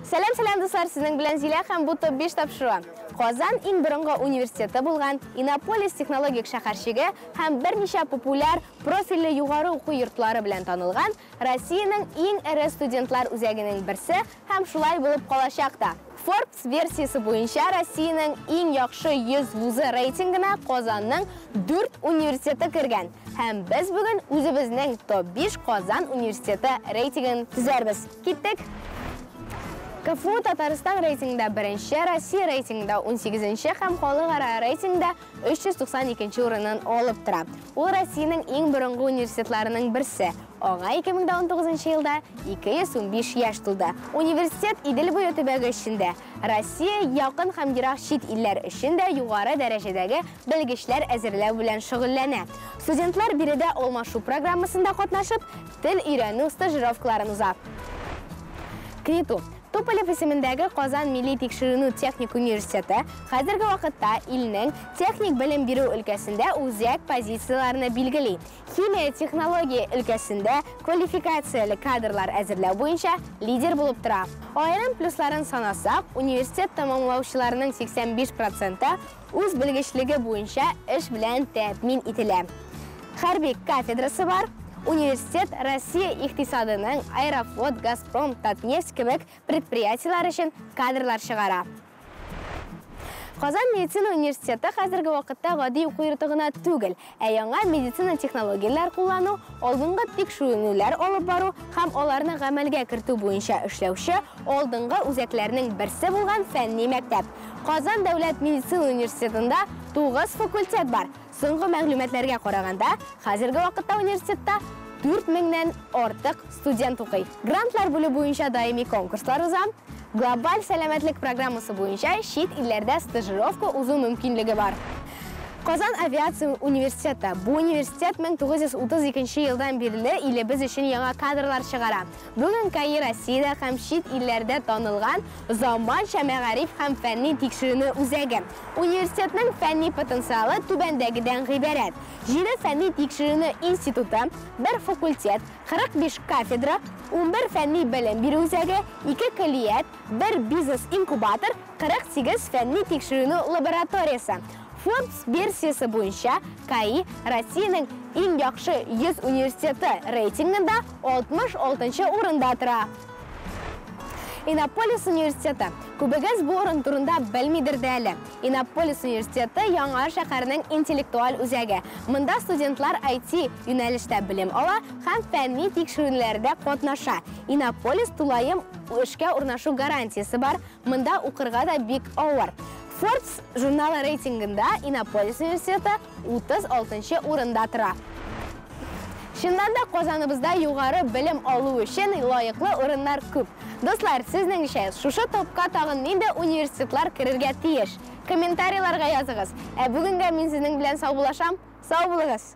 Сәлам, сәлам, дуслар, сезнең белән Зилә һәм бу топ 5 тапшыруы. Казан иң борынгы университеты булган Иннополис технологик шәһәрчеге һәм берничә популяр профильле югары уку йортлары белән танылган Россиянең иң эре студентлар үзәгенең берсе һәм шулай булып калачак та. Forbes версиясе буенча Россиянең иң яхшы 100 вузы рейтингына Казанның 4 университеты кергән. Һәм без бүген үзебезнең топ-5 Казан университеты рейтингын төзәрбез. Киттек! КФУ Татарстан рейтингында беренче, Россия рейтингында 18-нче һәм халыкара рейтингда 392 урынын алып тора. Ул Россиянең иң борынгы университетларының берсе. Аңа 2019 елда 215 яшь тулды. Университет Идел буе төбәге эчендә Россия якын һәм ерак чит илләр өчен дә югары дәрәҗәдәге белгечләр әзерләү белән шөгыльләнә. Студентлар биредә алмашу программасында катнашып, тел өйрәнү стажировкаларын уза. КНИТУ Туполев исемендәге Казан милли тикшеренү техник университеты хәзерге вакытта илнең техник белем бирү өлкәсендә үзәк позицияләрне билгели. Химия технология өлкәсендә квалификацияле кадрлар әзерләү буенча лидер булып тора. Аерым плюсларын санасак, университет тәмамлаучыларының 85% үз белгечлеге буенча эш белән тәэмин ителә. Хәрби кафедрасы бар. Университет Россия икътисадының Аэрофлот, Газпром, Татнефть кебек предприятиеләр өчен кадрлар чыгара. Казан медицина университеты хәзерге вакытта гади уку йорты гына түгел, ә яңа медицина технологияләр куллану, алдынгы тикшеренүләр алып бару һәм аларны гамәлгә кертү буенча эшләүче алдынгы үзәкләрнең берсе булган фәнни мәктәп. Казан дәүләт медицина университетында 9 факультет бар. Соңгы мәгълүматларга караганда, хәзерге вакытта университетта 4000-нән артык студент укый. Грантлар бүлү буенча даими конкурслар уза. Глобаль сәламәтлек программасы буенча чит илләрдә стажировка узу мөмкинлеге бар. Казан авиация университеты. Бу университет 1932 елдан бирле илебез өчен яңа кадрлар чыгара. Бүген КАИ Россиядә һәм чит илләрдә танылган заманча мәгариф һәм фәнни тикшеренү үзәге. Университетның фәнни потенциалы түбәндәгедән гыйбарәт. 7 фәнни тикшеренү институты, 1 факультет, 45 кафедра, 11 фәнни белем бирү үзәге, 2 көллият, 1 бизнес-инкубатор, 48 фәнни тикшеренү лабораториясе. Forbes версиясе буенча КАИ Россиянең иң яхшы 100 университеты рейтингында 66 урында тора. Иннополис университеты. Күбегез бу урын турында белмидер дә әле. Иннополис университеты яңа шәһәрнең интеллектуаль үзәге. Монда студентлар IT юнәлештә белем ала һәм фәнни тикшеренүләрдә катнаша. Иннополис тулаем эшкә урнашу гарантиясе бар. Монда укырга да бик авыр. Forbes журналы рейтингында Иннополис университеты 36 урында тора. Чыннан да Казаныбызда югары белем алу өчен лаеклы урыннар күп. Дуслар, сезнеңчә шушы топка тагын нинди университетлар керергә тиеш? Комментарийларга языгыз. Ә бүгенгә мин сезнең белән саубуллашам. Сау булыгыз.